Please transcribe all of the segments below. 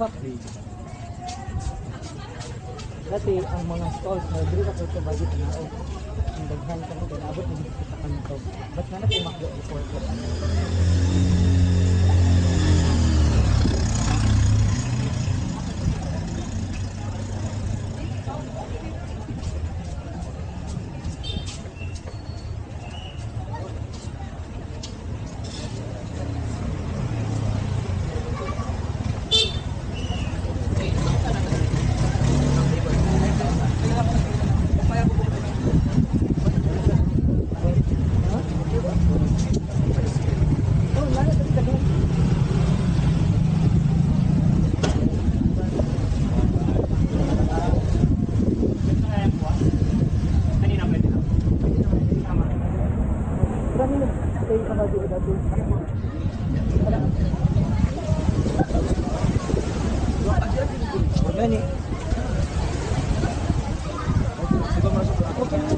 Ba? Dati ang mga stalls na diri ka sa budget na o ang daghan kami kay naabot na dito sa kanto. But na natin makdo before ko. Oh, wala na daghan. Kanina pwede na. Tama. Marami na kayo ka ba dati? Gani. Okay na.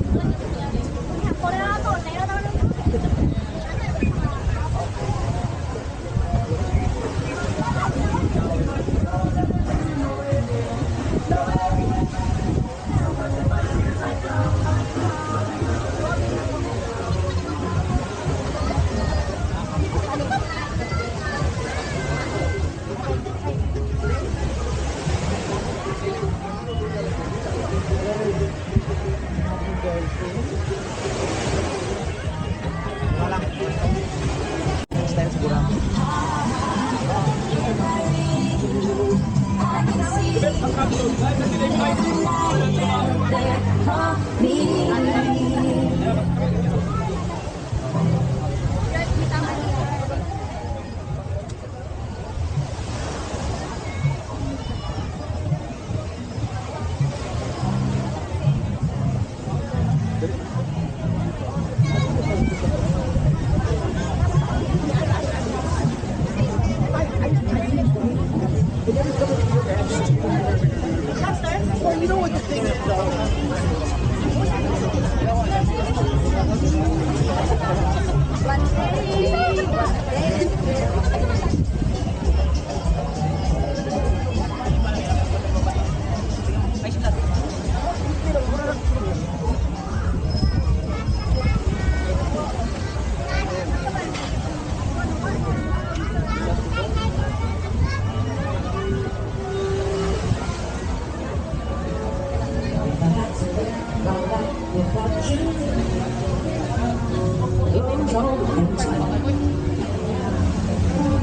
Next time siguro. Well, you know what the thing is, though?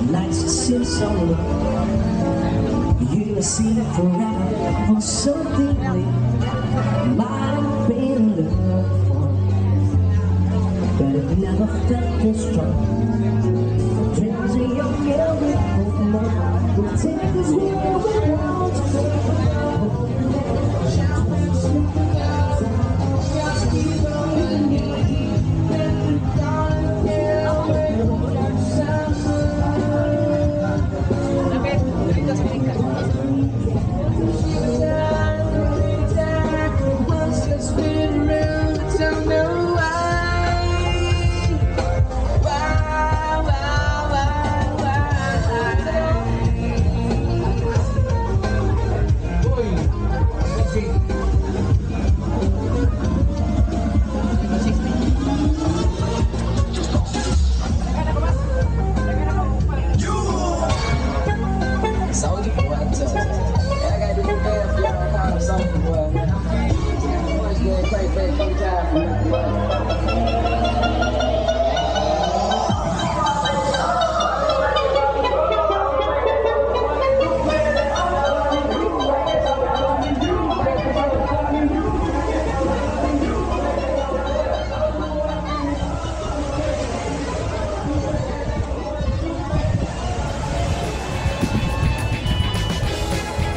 Nights seem so long. You see it forever for something we might have been looking for, but it never felt this strong. Dreams are young and we both know we'll take us where we want to go. Soldier boy, I tell you. I gotta do the best, yeah, I call him Soldier Boy, man. First day, play, play, come time for nothing, man.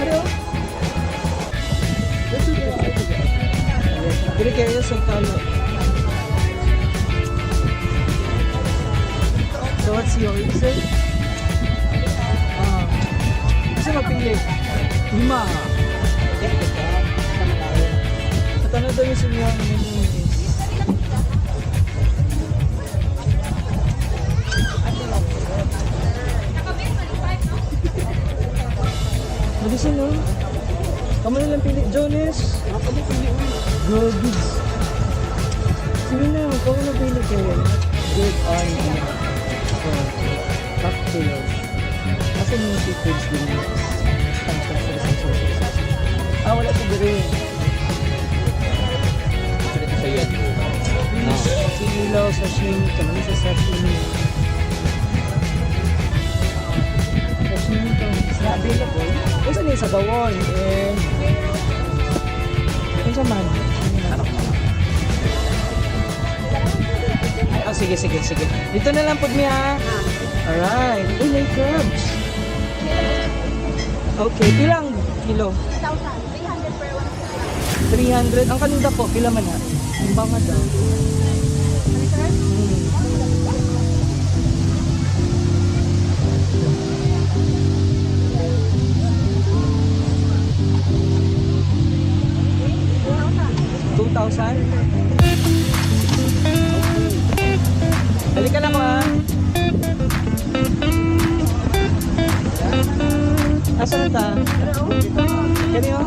Ano? Dili kayo sa talo. So what's yours, sir? Ah. Kasi mapili. Lima. At ano daw yung siniyang menu is? Fresh. Good. Sige na, ikaw na pili kayo. Good on so, cocktails. Asan yung seafoods din yun? Ah, wala sa diri. Ito sa iyo. Fish, sinilaw, sashimi, kanang sa sashimi. Sashimi to. Sa available. Unsa ni sa bawon? Eh, unsa man? Ano? Ay, oh, sige, sige, sige. Dito na lang po niya. Alright. Uy, may crabs. Okay, ilang kilo? 1,300 per 1 300. Ang kaninda po, pila man ha? Ang banga daw. 2,000? Balik ka lang ha. Asan ta? Kani oh?